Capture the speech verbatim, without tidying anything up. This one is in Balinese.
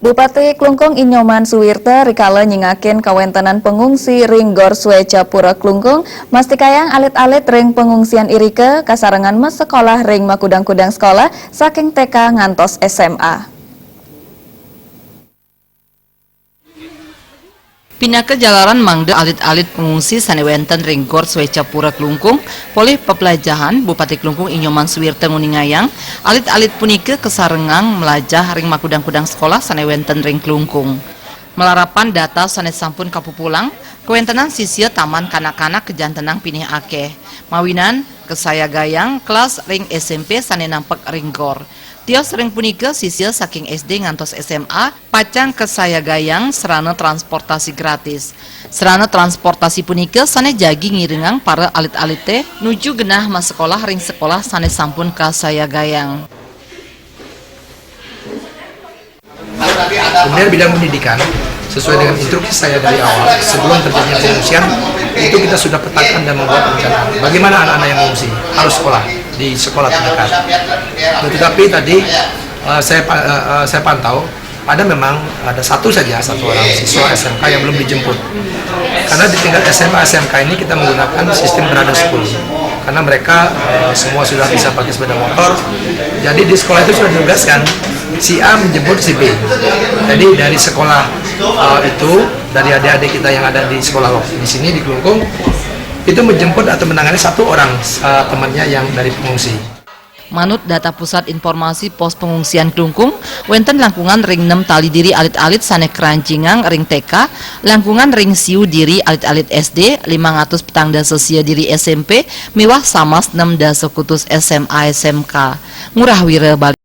Bupati Klungkung I Nyoman Suwirta rikala nyingakin kawéntenan pengungsi ring Gor Swecapura Klungkung, mastikayang alit-alit ring pengungsian irika kasarengan masekolah ring makudang-kudang sekolah saking T K ngantos S M A. Pinaka jalaran mangda alit-alit pengungsi sané wénten ring Gor Swecapura Klungkung polih peplajahan, Bupati Klungkung I Nyoman Suwirta nguningayang, alit-alit punika kasarengang mlajah ring makudang-kudang sekolah sané wénten ring Klungkung. Malarapan data sané sampun kapupulang, kawéntenan sisya taman kanak-kanak kajantenang pinih akéh. Mawinan kasayagayang kelas ring S M P sané nampek ring Gor. Tios ring punika sisya saking S D ngantos S M A pacang kasayagayang sarana transportasi gratis. Sarana transportasi punika sané jagi ngiringang para alit-alité nuju genah masekolah ring sekolah sané sampun kasayagayang. Kemudian bidang pendidikan, sesuai dengan instruksi saya dari awal, sebelum terjadinya pengungsian, itu kita sudah petakan dan membuat rencana. Bagaimana anak-anak yang mengungsi harus sekolah di sekolah terdekat. Nah, tetapi tadi eh, saya pa- eh, eh, saya pantau ada memang ada satu saja, satu orang siswa S M K yang belum dijemput. Karena di tingkat S M A S M K ini kita menggunakan sistem brother school. Karena mereka eh, semua sudah bisa pakai sepeda motor. Jadi di sekolah itu sudah ditugaskan si A menjemput si B. Jadi dari sekolah eh, itu, dari adik-adik kita yang ada di sekolah lo- di sini di Klungkung, itu menjemput atau menangani satu orang eh, temannya yang dari pengungsi. Manut data Pusat Informasi Pos Pengungsian Klungkung, wénten langkungan ring nem tali diri alit-alit sané kranjingang ring T K, langkungan ring siu diri alit-alit S D, limang atus petang dasa sia diri S M P, miwah samas nem dasa kutus S M A S M K. Ngurah Wira Bali.